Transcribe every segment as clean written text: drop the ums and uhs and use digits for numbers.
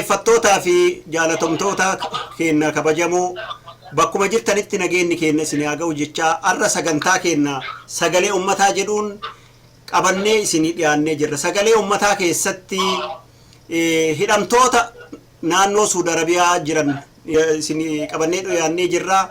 Dhaggeeffattootaa fi jaalatamtoota keenya kabajamoo, bakkuma jirtanitti nageenyi keenya isin haa ga'u jechaa, har'a sagantaa keenya Sagalee Ummataa jedhuun qabannee isinii dhiyaannee jirra. Sagalee Ummataa keessatti hidhamtoota naannoo Suud Arabiyaa jiran isinii qabannee dhiyaannee jirra.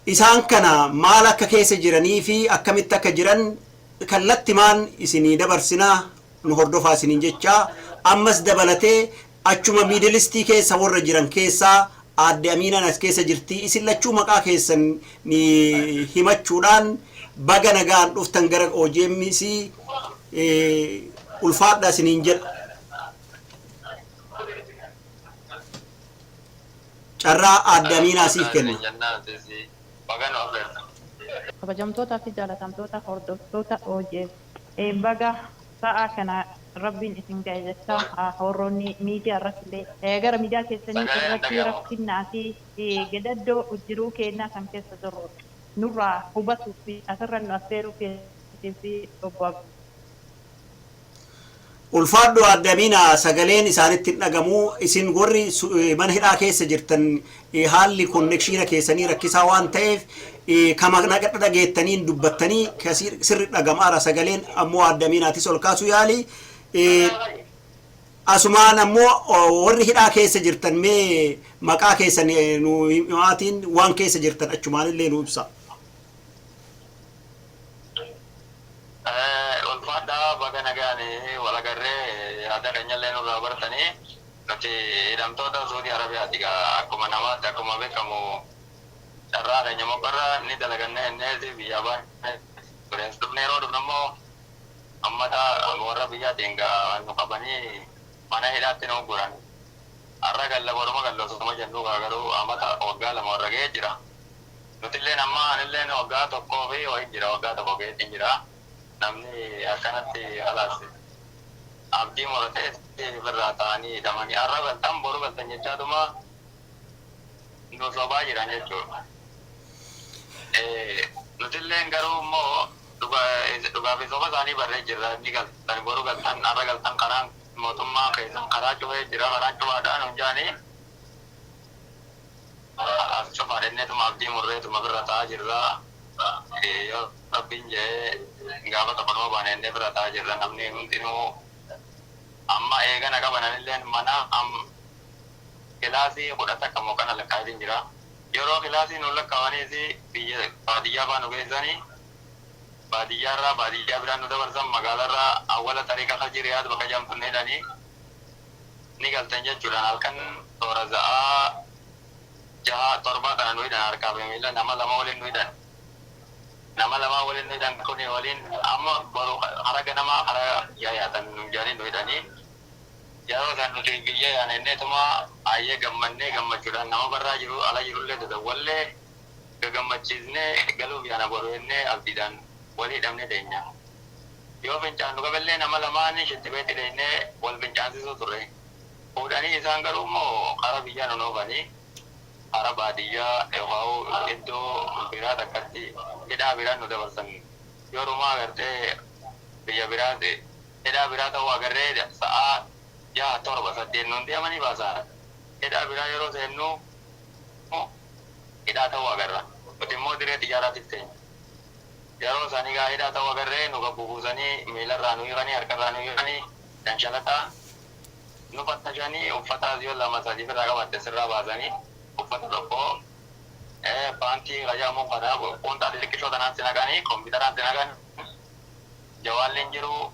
Isaan kana maal akka keessa jiranii fi akkamitti akka jiran kallattimaan isinii dabarsina, nu hordofaa isiniin jechaa, ammas dabalatee achuma Middle East keessa warra jiran keessaa aadde Amiinaan as keessa jirti. Isin lachuu maqaa keessan ni himachuudhaan baga nagaan dhuftan gara OGMC, ulfaadhaa isiniin jedha. Carraa aadde Amiinaa siif kenna. Kabajamtootaa fi jaalatamtoota hordoftoota OGM, baga sa'aa kana Rabbiin isin ga'e jecha, warroonni miidiyaa irratti illee gara miidiyaa keessanii irratti rakkinnaa fi gadaddoo jiruu keennaa kan keessa jirru nurraa hubatuu fi asirra nu affeeruu keetii fi obbo Ulfaadhu aadde Amiinaa, sagaleen isaanitti hin dhagamu. Isin warri mana hidhaa keessa jirtan haalli konnekshiina keessanii rakkisaa waan ta'eef kama dhageettaniin dubbattanii sirri dhagamaara sagaleen. Ammoo aadde Amiinaatis ol kaasuu yaali. Asumaan ammoo warri hidhaa keessa jirtan mee maqaa keessan nu himaatiin waan keessa jirtan achumaanillee nu ibsa. Ulfaadhaa, baga nagaan wal agarree, yaada keenyallee nurraa bartanii. Nuti hidhamtoota Suudii Arabiyaati gaa. Akkuma namaatti, akkuma beekamu, carraa keenya moqqarra ni dalaganne inneeti biyyaa baane ture. As dhufne, yeroo dhufnu immoo ummata warra biyyaatiin gaa nu qabanii mana hidhaatti nu guran. Har'a galla, boruma galla osuma jennuu gaa garuu amata waggaa 2 warra ga'ee jira. Nutilleen amma anilleen waggaa tokkoo fi wayi jira, waggaa tokko ga'eetiin jira. Namni akkanatti halaas abdii muratee ofirraa ta'anii hidhamanii har'a galtan, boru galtan jechaatuma nu sobaa jiran jechuudha. Nutilleen garuu immoo dhugaa fi soba isaanii barree jirra. Ni galtan, boru galtan, har'a galtan, karaan mootummaa keessan karaa cufee jira, karaan cufaadhaa nuun jaanii. As cufaa jenneetuma abdii murreetuma birra ta'aa jirra. Yoo Rabbiin jedhee gaafa tokko numa baana jennee bira ta'aa jirra. Namni hundinuu amma eegana qaban, anilleen mana kilaasii 11 moo kana lakkaa'eetiin jira. Yeroo kilaasii nuun lakkaawaniis biyya baadiyyaa faa nu geessanii, baadiyyaarraa baadiyyaa biraan nu dabarsan, magaalaarraa awwala xariiqa Hajii Riyaad bakka jedhamtu nu hidhanii, ni galtan jechuudhaan halkan toora za'aa jaha torbaa tana nu hidhan. Harkaa fi miila nama lama waliin nu hidhan. Nama lama waliin nu hidhan kuni waliin amma boru kara ganamaa kara biyyaa yaatan nu jedhanii nu hidhanii. Yeroo san nuti biyya yaana jenneetuma ayyee gammannee, gammachuudhaan nama barraa jiru ala jirullee dadawwallee gagammachiisnee galuuf yaana boru jennee abdiidhaan walii hidhamnee teenya. Yoo fincaan nu qabellee nama lamaan shintibeetti dheeynee wal fincaansisuu turre. Fuudhanii isaan garuu immoo kara biyyaa nun oofanii, kara baadiyyaa yookaan iddoo biraa takkatti hidhaa biraan nu dabarsan. Yorumaa agartee biyya biraa hidhaa biraa ta'uu agarree sa'aa 6, 7, 8 nuun deemanii baasan. Hidhaa biraa yeroo seennu hidhaa ta'uu agarra. Nuti immoo diree xiyyaaraatiif teenya. Yeroo isaanii gaa hidhaa ta'uu agarree nu gad bubuusanii, miilarraa nu hiikanii, harkarraa nu hiikanii, shanshalataa nu fattashanii, uffataas yoo lama sadii ofirraa qabaatte sirraa baasanii, uffata tokko paantii kajaa'amuun kana quunxaa xixiqqishoo tanaan si naqanii, kompiitaraan si naqan, jawaalli hin jiru,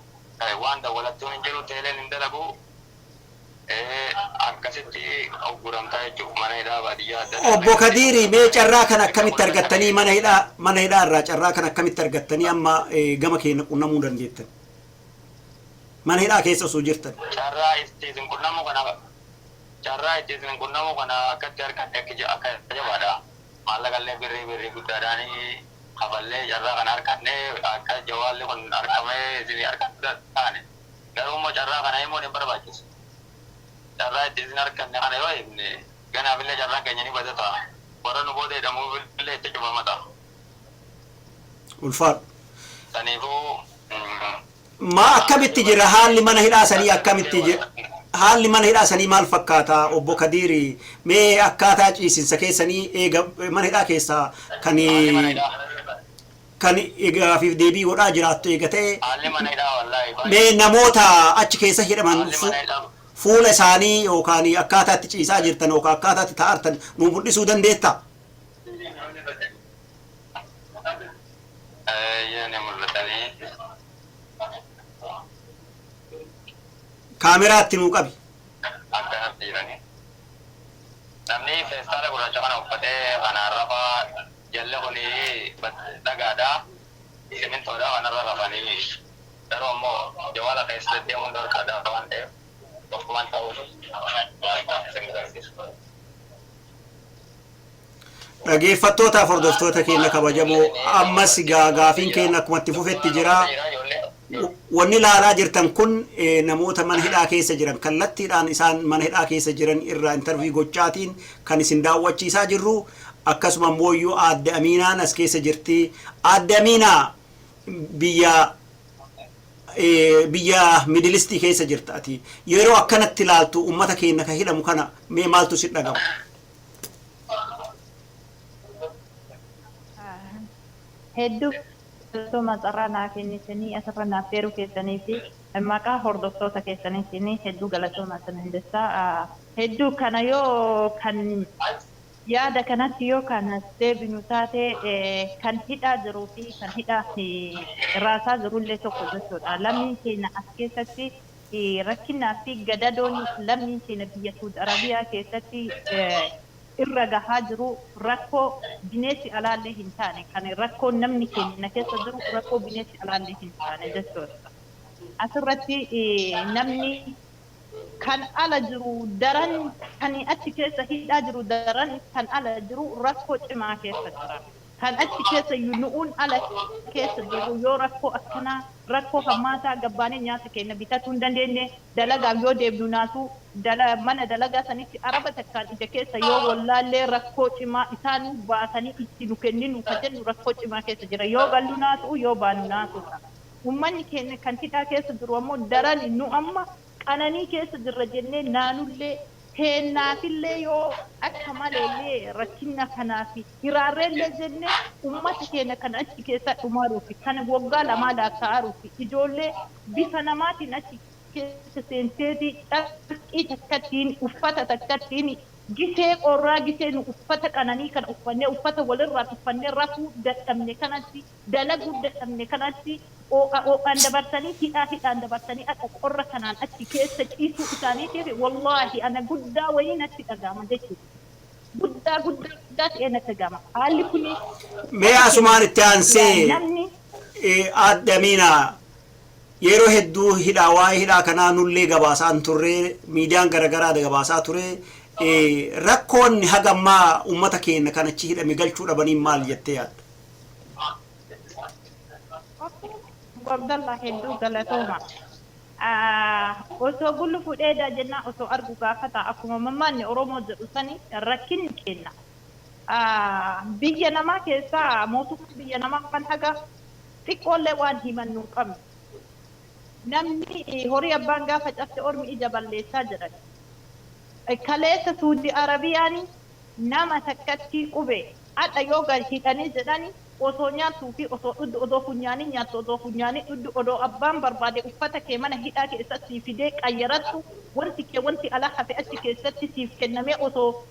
waan dawwalattuun hin jiru, teeleen hin dalagu. Akkasitti ugguramtaa jechuudha mana hidhaa baadiyyaa adda addaa. Obbo Kadiiri, mee carraa kana akkamitti argattanii, mana hidhaa irraa carraa kana akkamitti argattanii amma gama keenya qunnamuu dandeettan? Mana hidhaa keessa osoo jirtan. Carraa itti isin qunnamuu kana akkatti argadhe akka jabaadha. Maallaqallee birrii birrii guddaadhaan kafallee carraa kana argadhe, akka jawaalli kun argamee isin argachuu taane. Garuu immoo carraa kana himuun hin barbaachisu. Carraa itti isin arganne kana yoo himne ganaafillee carraan keenya ni bada ta'a. Warra nu booda hidhamuufillee itti cufama ta'a. Ulfaadhu. Saniifuu Maa akkamitti jira haalli mana hidhaa sanii, akkamitti jira? Haalli mana hidhaa sanii maal fakkaata, obbo Kadiiri? Mee akkaataa ciisinsa keessanii eega mana hidhaa keessaa kan Haalli mana hidhaa. kan gaafiif deebii godhaa jiraattu eega ta'e, Haalli mana hidhaa wallaahi baay'ee. mee namoota achi keessa hidhaman Haalli mana hidhaa. fuula isaanii yookaan akkaataa itti ciisaa jirtan yookaan akkaataa itti taa'artan nuu mul'isuu dandeettaa? Eeyyee, ni mul'atanii. Kaameraa itti nuu qabi. Akkanatti jiranii. Namni feestaala gurraacha kana uffatee kanaan rafaa, jalli kuni dhagaadha. Simintoodha, kanarra rafanii, garuu ammoo jawaala keessa deddeemuun dhorkaadha waan ta'eef bakkumaan ta'uu isin agarsiisu. Dhageeffattootaaf hordoftoota keenya kabajamoo, ammas gaafiin keenya akkuma itti fufetti jira. Wanni ilaalaa jirtan kun namoota mana hidhaa keessa jiran, kallattiidhaan isaan mana hidhaa keessa jiran irraa interview gochaatiin kan isin daawwachiisaa jirru. Akkasuma immoo aadde Amiinaan as keessa jirti. Aadde Amiinaa, biyya Middle Eastii keessa jirta ati. Yeroo akkanatti ilaaltu ummata keenya ka hidhamu kana, mee maaltu si dhagama? Hedduu galatooma, carraa naa kennitanii asirra naaf feeruu keessanii fi maqaa hordoftoota keessaniitiin hedduu galatooma isinin jecha. Hedduu kana yoo kan yaada kanatti yoo kan deebinu taate, kan hidhaa jiruu fi kan hidhaa raasaa jirullee tokko jechuudha. Lammiin keenya as keessatti rakkinaa fi gadadoon lammiin keenya biyya Suudi Arabiyaa keessatti irra gahaa jiru rakkoo bineensi alaallee hin taane, kan rakkoo namni keenya keessa jiru rakkoo bineensi alaallee hin taane jechuudha. Asirratti namni kan ala jiru daran, kan achi keessa hidhaa jiru daran kan ala jiru rakkoo cimaa keessa jira. Kan achi keessa nu'uun ala keessa jiru yoo rakkoo akkanaa, rakkoo hammaataa, gabbaanee nyaata keenya bitatuu hin dandeenye, dalagaaf yoo deemnu naatu mana dalagaa sanitti araba takkaan ija keessa yoo wallaallee rakkoo cimaa isaan baasanii itti nu kenninu ka jennu rakkoo cimaa keessa jira. Yoo gallu naatu, yoo baanu naatudha. Uummanni keenya kan hidhaa keessa jiru ammoo daran, nu amma qananii keessa jirra jennee naanullee teennaafillee yoo akka maleellee rakkina kanaaf hiraarreellee jennee, ummata keenya kan achi keessa dhumaaruufi kan waggaa 2 lakkaa'aruufi ijoollee bifa namaatiin achi keessa seenteeti carqii takkattiin, uffata takkattiin, gisee qorraa, gisee nu uffata qananii kana uffannee, uffata walirraa uffannee rafuu dadhabne kanatti, dalaguu dadhabne kanatti, oo'a oo'aan dabarsanii, hidhaa hidhaan dabarsanii, akka qorra kanaan achi keessa ciisuu isaaniitiif wallaahi ana guddaa wayii natti dhaga'ama jechuudha. Guddaa guddaa guddaa ta'ee natti dhaga'ama. Haalli kuni Mee asumaan itti aansee namni aadde Amiinaa, yeroo hedduu hidhaa, waa'ee hidhaa kanaa nullee gabaasaan turre, miidiyaan garaagaraa gabaasaa ture. Rakkoon haga ammaa uummata keenya kan achi hidhame galchuu dhabaniin maal jettee yaadda? Abdallah, hedduu galatooma. Osoo gullu fudheedaa jennaa osoo argu gaafata, akkuma mammaanni Oromoo jedhu sani, rakkinni kenna. Biyya namaa keessaa mootummaa biyya namaa kan haga xiqqoollee waan himannu hin qabnu. Namni horii abbaan gaafa cabse ormi ija balleessaa jedhan. Kaleessa Suudi Arabiyaan nama takkatti qube hadha yoo gad hidhanii jedhani, osoo nyaattuu fi osoo dhugdu, osoo funyaanii nyaattu, osoo funyaanii dhugdu, odoo abbaan barbaade uffata kee mana hidhaa keessatti siif fidee qayyarattu, wanti kee wanti alaa hafe achi keessatti siif kennamee, osoo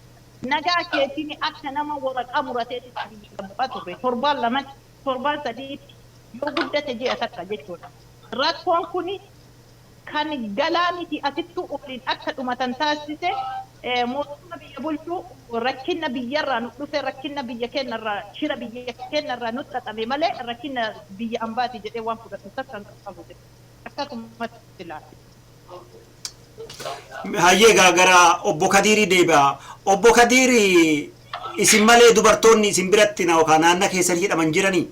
nagaa keetiin akka nama waraqaa murateetti biyya bu'aa turre torbaan 2tti, torbaan 3tti, yoo guddate ji'a takka jechuudha. Rakkoon kuni kan galaa miti, asittuu oliin akka dhumatan taasise mootummaa biyya bulchuu, rakkina biyyarraa nu dhufe, rakkina biyya keenyarraa, shira biyya keenyarraa nu xaxame malee rakkina biyya ambaati jedhee waan fudhatu takka hin qabu. Akkasumatti ilaala. Hayyee, gara obbo Kadiirii deebi'a. Obbo Kadiirii, isin malee dubartoonni isin biratti yookaan naannoo keessan hidhaman jiranii?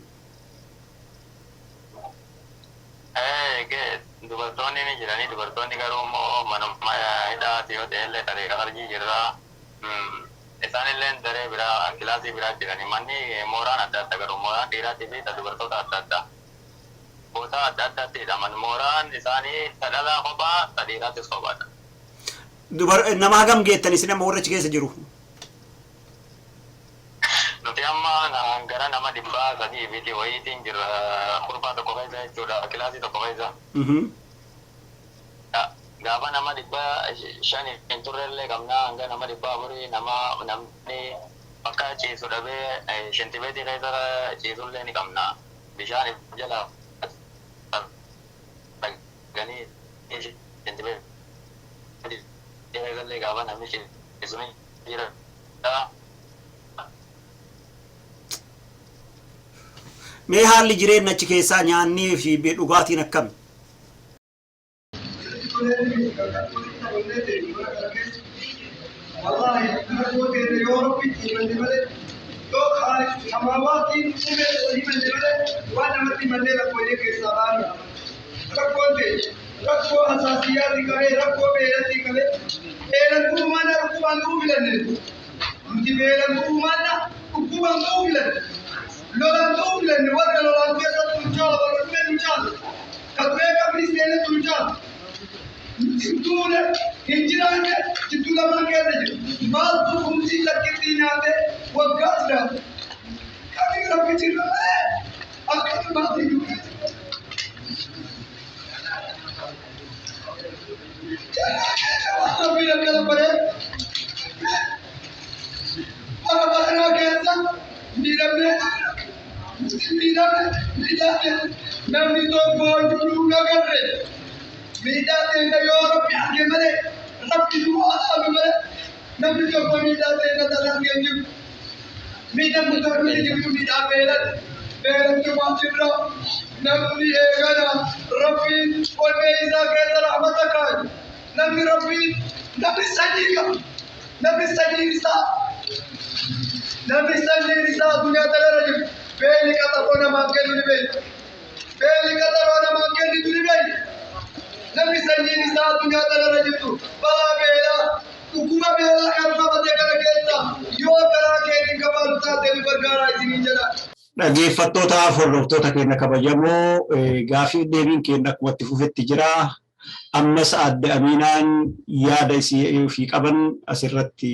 Dubartoonni ni jiranii. Dubartoonni garuu immoo manuma hidhaati yoo ta'e illee tariiqa harjii jirraa. Isaanillee daree biraa, kilaasii biraa jiranii. Manni mooraan adda adda, garuu mooraan dhiiraatii fi ta dubartoota adda adda. Bootaa adda addaatti hidhaman. Mooraan isaanii ta dhalaa kophaa, ta dhiiraatis kophaadha. Nama hagam geettan isin amma warra achi keessa jiru? Nuti amma gara nama 300 miti wayiitiin jirra, kurbaa tokko keessa jechuudha, kilaasii tokko keessa. Gaafa nama 500 hin turrellee qabna, hanga nama 400 nama namni bakka ciisu dhabee shintibeetii keessa ciisullee ni qabna. Bishaan jala dhaqanii shintibeetii keessallee gaafa namni ciisu ni jira. Mee haalli jireenya achi keessaa, nyaannii fi dhugaatiin akkami? Wallahi rakkoo teenya yoo Rabbitti himanne malee, yoo Khaaliq samaawaatiin uume himanne malee, waan namatti himannee rakkoolee keessaa baanu. Rakkoon teenya rakkoo hasaasiyyaatti qabee, rakkoo beelatti qabee, beelan du'umaana dhukkubaan du'uu filanne. Nuti beelan du'umaana dhukkubaan du'uu filanne. Lolaan du'uu filanne. Warra lolaan keessatti nu caala, warra dhume nu caala. Ka du'ee qabrii seenetu nu caala. Duune hin jiraanne, jidduu lamaan keessa jiru. Maaltu kumsii lakkitti nyaate waggaa jiraatu. Qabii Rabbi jirra malee akka namaatiin nu keessa. Rabbiin akkana godhee bara baranaa keessa miidhamnee jirra. Miidhamne, miidhamne, namni tokko iyyuu nu agarre. Miidhaa teenya yoo Rabbi arge malee, Rabbi nu dhaabe malee, namni tokko miidhaa teenya tan arge hin jiru. Miidhamni tokko jirtu miidhaa beelatti. Beelatti waan jirra. Namni eegana Rabbiin onnee isaa keessa rahmata kaayu. Namni Rabbiin namni sanyii qabu. Namni sanyiin isaa addunyaa tanarra jiru beelli qaxaroo namaaf kennu ni beeku. Beelli qaxaroo namaaf kennitu ni beeku. Namni sanyiin isaa addunyaa tanarra jirtu balaa beelaa, dhukkuba beelaa kan qabate kana keessa yoo karaa keetiin qabaatu taate nu gargaaraa isiniin jedha. Dhaggeeffattoota, hordoftoota keenya kabajamoo, gaafii deebiin keenya akkuma itti fufetti jira. Ammas Aadde Aminaan yaada isii ofii qaban asirratti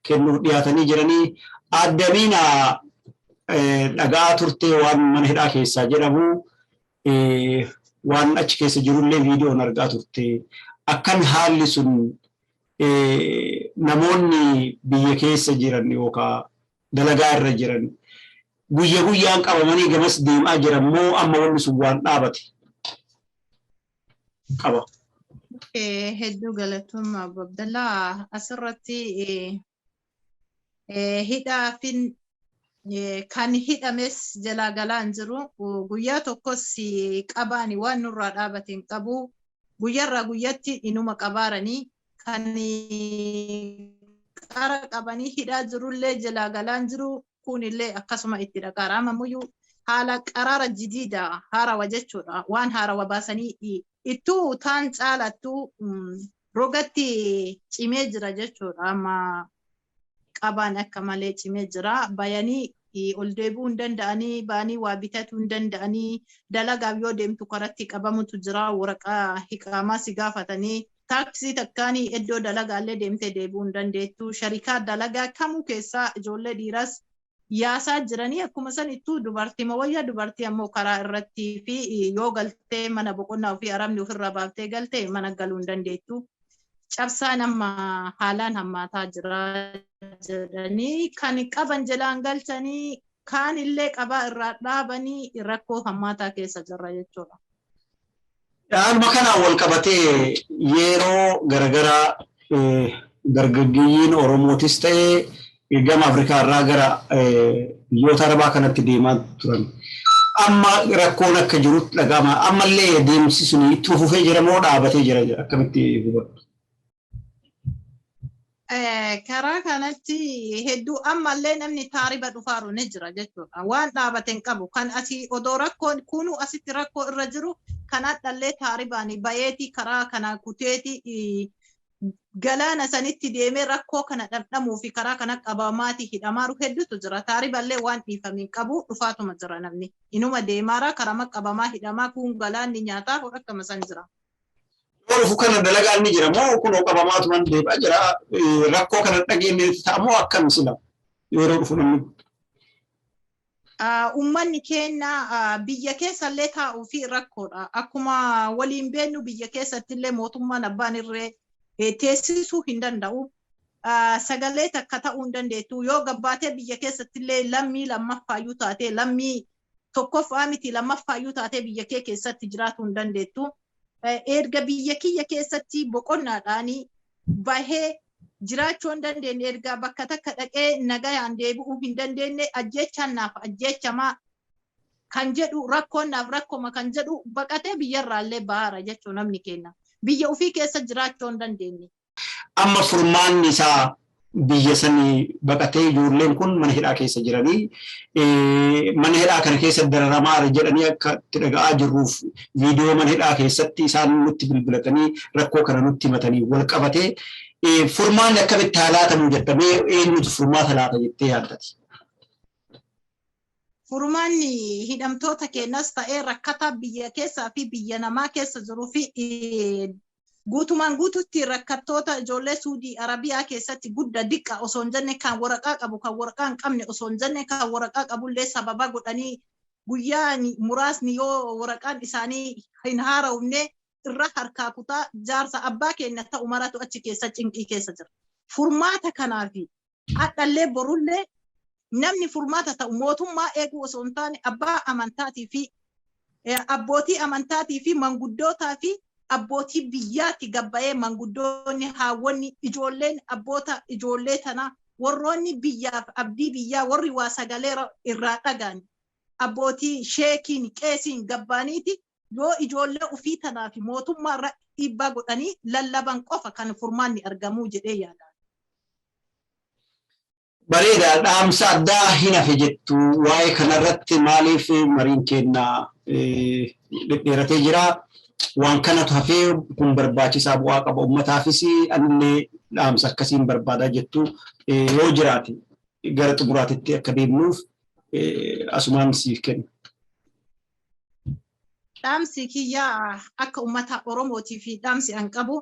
kennuuf dhiyaatanii jiranii. Aadde Aminaa, dhagaa turtee waan mana hidhaa keessaa jedhamu, waan achi keessa jirullee viidiyoon argaa turte. Akkami haalli sun? Namoonni biyya keessa jiran yookaan dalagaa irra jiran guyya guyyaan qabamanii gamas deemaa jiran moo amma wanni sun waan dhaabate qaba? Hedduu galatooma, Abbo Abdallaa. Asirratti hidhaa fi kan hidhames jalaa galaa hin jiru. Guyyaa tokkos qabaani waan nurraa dhaabate hin qabu. Guyyaarraa guyyatti inuma qabaaranii kan qara qabanii hidhaa jirullee jalaa galaa hin jiru. Kunillee akkasuma itti dhaqaara. Ammayyuu haala qaraara jidiida haarawa jechuudha. Waan haarawa baasanii ittuu taan caalattuu rogatti cimee jira jechuudha. Amma qabaan akka malee cimee jira. Bayanii ol deebi'uu hin danda'anii, ba'anii waa bitatuu hin danda'anii, dalagaaf yoo deemtu karatti qabamutu jira. Waraqaa hiqaamaa si gaafatanii, taaksii takkaanii iddoo dalagaallee deemtee deebi'uu hin dandeettu. Sharikaa dalagaa kamuu keessaa ijoollee dhiiraas yaasaa jiranii, akkuma san ittuu dubartii wayya, dubartii ammoo karaa irratti fi yoo galtee mana boqonnaa ofii arabni ofirraa baaftee galtee mana galuu hin dandeettu. Cabsaan amma haalaan hammaataa jira jedhanii, kan qaban jalaan galchanii, kaan illee qabaa irraa dhaabanii, rakkoo hammaataa keessa jirra jechuudha. Haaluma kanaan wal qabatee yeroo garagaraa dargaggeeyyiin Oromootis ta'ee gama Afrikaa irraa gara biyyoota Arabaa kanatti deemaa turan. Amma rakkoon akka jirutti dhaga'ama. Ammallee deemsi sun itti fufee jira moo dhaabatee jira, akkamitti hubattu? Karaa kanatti hedduu ammallee namni taariba dhufaaru ni jira jechuudha. Waan dhaabate hin qabu. Kan asii odoo rakkoon kunuu asitti rakkoo irra jiru, kan hadhallee taaribaan bayeeti karaa kana kuteeti galaana sanitti deemee rakkoo kana dhamdhamuu fi karaa kana qabamaati hidhamaaru hedduutu jira. Taariballee waan dhiifame hin qabu, dhufaatuma jira namni. Inuma deemaara, karama qabamaa hidhamaa, kun galaanni nyaataa akkama san jira. Yeroo dhufu kana dalagaan ni jira moo kunoo qabamaatuman deebi'aa jira, rakkoo kana dhageenye ta'a moo akkam sila yeroo dhufu namni? Uummanni keenya biyya keessallee taa'uu fi rakkoodha. Akkuma waliin beennu biyya keessattillee mootummaan abbaan irree teessisuu hin danda'u. Sagalee takka ta'uu hin dandeettu. Yoo gabbaatee biyya keessattillee lammii lammaffaayyuu taatee, lammii tokkoffaa miti, lammaffaayyuu taatee biyya kee keessatti jiraachuu hin dandeettu. Erga biyya kiyya keessatti boqonnaadhaan bahee jiraachuu hin dandeenye, erga bakka takka dhaqee nagayaan deebi'uu hin dandeenye, ajjeechaan naaf ajjeechamaa kan jedhu, rakkoon naaf rakkoma kan jedhu, baqatee biyyarraallee bahaara jechuun namni keenya. Biyya ofii keessa jiraachuu hin dandeenye. Amma furmaanni isaa biyya sanii baqatee ijoolleen kun mana hidhaa keessa jiranii, mana hidhaa kana keessa dararamaa jedhanii akka itti dhaga'aa jirruuf, viidiyoo mana hidhaa keessatti isaan nutti bilbilatanii rakkoo kana nutti himatanii wal qabatee, furmaanni akkamitti haa laatamu jettamee, eenyutu furmaata laata jettee yaaddati? Furmaanni hidhamtoota keenyas ta'ee rakkataa biyya keessaa fi biyya namaa keessa jiruu fi guutumaan guututti rakkattoota ijoollee Suudii Arabiyaa keessatti gudda diqqa osoo hin jenne, kan waraqaa qabu, kan waraqaa hin qabne osoo hin jenne, kan waraqaa qabullee sababa godhanii guyyaa muraasni yoo waraqaan isaanii hin haara'umne irra harkaa kutaa, jaarsa abbaa keenya ta'u maratu achi keessa cinqii keessa jira. Furmaata kanaafi hadhallee borullee namni furmaata ta'u mootummaa eeguu osoo hin taane abbaa amantaatii fi abbootii amantaatii fi manguddootaa fi abbootii biyyaatti gabbayee, manguddoonni, haawwonni, ijoolleen, abboota ijoollee tanaa, warroonni biyyaaf abdii biyyaa, warri waa sagalee irraa dhagaan, abbootii sheekiin qeesiin gabbaaniiti yoo ijoollee ofii tanaa fi mootummaa irra dhiibbaa godhanii lallaban qofa kan furmaanni argamuu jedhee yaada. Bareeda. Dhaamsa addaa hin hafe jettu waa'ee kanarratti? Maaliif mariin keenya dhedheeratee jira. Waan kanatu hafee, kun barbaachisaa, bu'aa qaba uummataafis, anillee dhaamsa akkasiin barbaadaa jettu yoo jiraate, gara xumuraatitti akka deemnuuf asumaan siif kenna. Dhaamsi kiyyaa akka uummata Oromootii fi dhaamsi an qabu,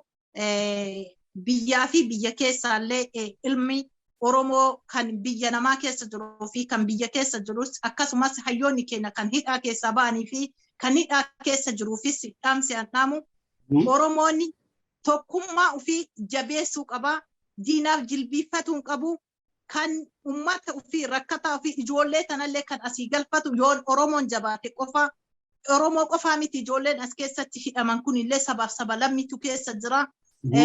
biyyaa fi biyya keessaallee ilmi Oromoo kan biyya namaa keessa jiruu fi kan biyya keessa jirus, akkasumas hayyoonni keenya kan hidhaa keessaa ba'anii fi kan hidhaa keessa jiruufis dhaamsi an dhaamu, Oromoonni tokkummaa ofii jabeessuu qaba. Diinaaf jilbiiffatuu hin qabu. Kan ummata ofii, rakkataa ofii, ijoollee tanallee kan asii galfatu yoon Oromoon jabaate qofa. Oromoo qofaa miti, ijoolleen as keessatti hidhaman kunillee sabaaf saba lammitu keessa jira.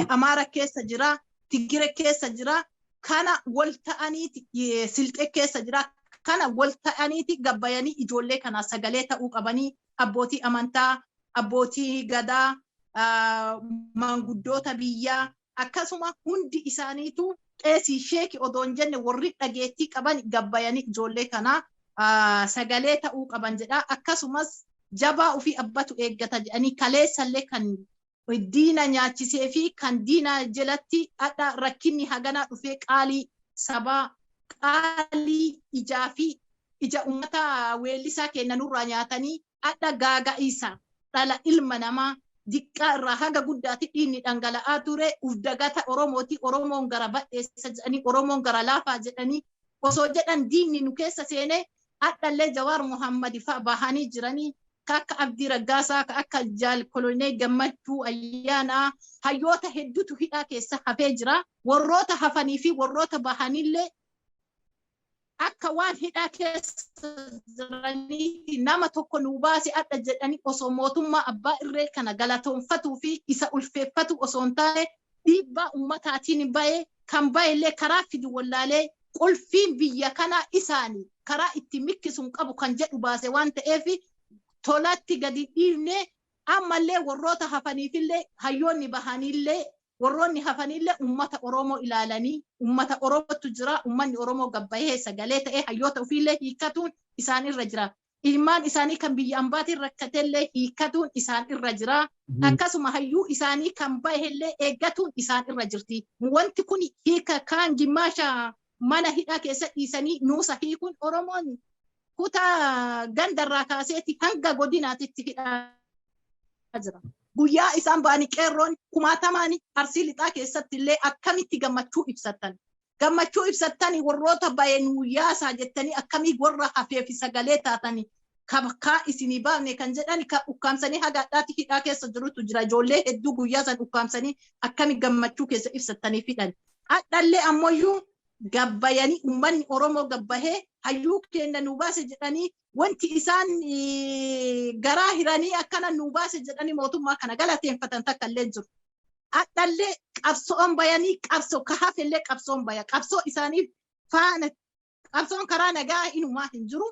Amaara keessa jira. Tigire keessa jira. Kana wal ta'aniiti, Silxee keessa jira. Kana wal ta'aniiti gabbayanii ijoollee kanaa sagalee ta'uu qabanii, abbootii amantaa, abbootii gadaa, maanguddoota biyyaa, akkasuma hundi isaaniitu qeesii sheeki odoo hin jenne warri dhageettii qaban gabbayanii ijoollee kanaa sagalee ta'uu qaban jedha. Akkasumas jabaa ofii abbatu eeggata jedhanii, kaleessallee kan diina nyaachisee fi kan diina jalatti hadha rakkinni haganaa dhufee, qaalii sabaa, qaalii ijaa fi ija ummata weellisaa keenya nurraa nyaatanii, hadha gaaga'iisa dhala ilma namaa diqqaa irraa haga guddaatti dhiigni dhangala'aa ture, uf dagata Oromooti, Oromoon gara badheessa jedhanii, Oromoon gara laafaa jedhanii osoo jedhan diinni nu keessa seenee, hadhallee Jawaar Muhammad fa'a bahanii jiranii, ka akka Abdii Raggaasaa, ka akka Jaal Kolonee Gammachuu Ayyaanaa, hayyoota hedduutu hidhaa keessa hafee jira. Warroota hafanii fi warroota bahanillee akka waan hidhaa keessa jiraniiti nama tokko nuu baase adha jedhanii osoo mootummaa abbaa irree kana galatoonfatuu fi isa ulfeeffatu osoo hin taane, dhiibbaa ummataatiin bahe, kan bahellee karaa fidu wallaalee, qulfiin biyya kanaa isaanii karaa itti mikkisuun qabu kan jedhu baase waan ta'eef, tolatti gadi dhiifne. Ammallee warroota hafaniifillee, hayyoonni bahaniillee, warroonni hafanillee ummata Oromoo ilaalanii, ummata Oromootu jira, ummanni Oromoo gabbayee sagalee ta'ee hayyoota ofiillee hiikkatuun isaan irra jira. Ilmaan isaanii kan biyya ambaatiin rakkatellee hiikkatuun isaan irra jira. Akkasuma hayyuu isaanii kan bahellee eeggatuun isaan irra jirti. Wanti kun hiika kaan gimmaasha mana hidhaa keessa dhiisanii nuusa hiikuun, Oromoon kutaa gandarraa kaaseeti hanga godinaatitti hidhaa jira. Guyyaa isaan ba'anii qeerroon kumaatamaan Arsii Lixaa keessatti illee akkamitti gammachuu ibsatan. Gammachuu ibsattanii warroota ba'e nuu yaasaa jettanii akkamii warra hafeefi sagalee taatanii kabkaa isinii baafne kan jedhan ka ukkaamsanii haga hadhaatti hidhaa keessa jirutu jira. Ijoollee hedduu guyyaa san ukkaamsanii akkami gammachuu keessa ibsattanii fidhan. Hadhallee ammoyyuu gabbayanii uummanni Oromoo gabbahee hayyuu keenya nuu baase jedhanii wanti isaan garaa hiranii akkana nuu baase jedhanii mootummaa kana galateeffatan takka illee jiru. Hadhallee qabsoon bayanii qabsoo ka hafellee qabsoon baya. Qabsoo isaaniif faana qabsoon karaa nagaa inumaa hin jiru.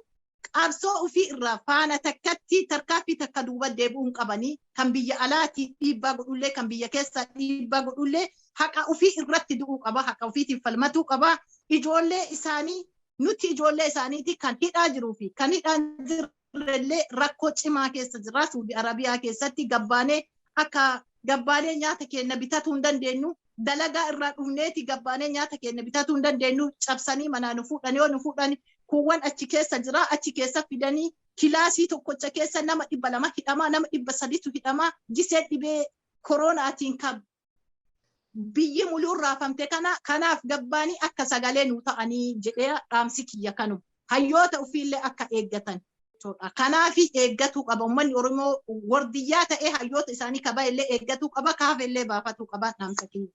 Qabsoo ofii irraa faana takkatti tarkaaffii takka duuba deebi'uu hin qabanii kan biyya alaatii dhiibbaa godhullee kan biyya keessaa dhiibbaa godhullee haqa ofii irratti du'uu qaba. Haqa ofiitiin falmatuu qaba. Ijoollee isaanii nuti ijoollee isaaniiti kan hidhaa jiruu fi kan hidhaa hin jirrellee rakkoo cimaa keessa jira. Suudi Arabiyaa keessatti gabbaanee akka gabbaanee nyaata keenya bitatuu hin dandeenyu. Dalagaa irraa dhufneeti gabbaanee nyaata keenya bitatuu hin dandeenyu. Cabsanii manaa nu fuudhanii yoo nu fuudhani kuuwwan achi keessa jira. Achi keessa fidanii kilaasii tokkocha keessa nama 200 hidhamaa, nama 300tu hidhamaa. Gisee dhibee koronaatiin kan biyyi muluun raafamte kana kanaaf gabbaanii akka sagalee nu ta'anii jedhee dhaamsi kiyya kanuma. Hayyoota ofiillee akka eeggatan. Kanaaf eeggatuu qaba. Uummanni Oromoo wardiyyaa ta'ee hayyoota isaanii kabajellee eeggatuu qaba. Kaafellee baafatuu qaba dhaamsa kiyya.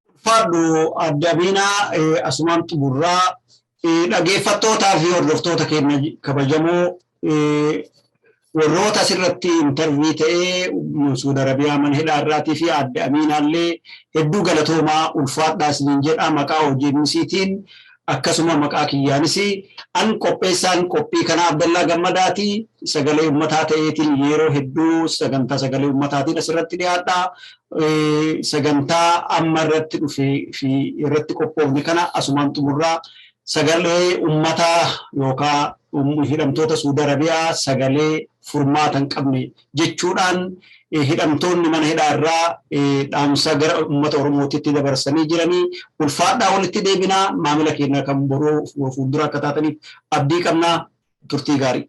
Ulfaadhu Adde Amiinaa asumaan xumurraa dhaggeeffattootaa fi hordoftoota keenya kabajamoo warroota asirratti intarvii ta'ee Suudi Arabiyaa mana hidhaa irraatii fi Adde Amiinaallee hedduu galatoomaa ulfaadhaa isiniin jedha maqaa hojii misiitiin akkasuma maqaa kiyyaanis an qopheessaan qophii kanaa Abdallaa Gammadaati sagalee uummataa ta'eetiin yeroo hedduu sagantaa sagalee uummataatiin asirratti dhiyaadha. Sagantaa amma irratti dhufee fi irratti qophoofne kana asumaan xumurraa sagalee uummataa yookaan hidhamtoota Suudi Arabiyaa sagalee furmaata hin qabne jechuudhaan hidhamtoonni mana hidhaa irraa dhaamsa gara uummata Oromootitti dabarsanii jiranii ulfaadhaa walitti deebinaa maamila keenya kan boruu fuuldura akka taataniif abdii qabnaa turtii gaarii.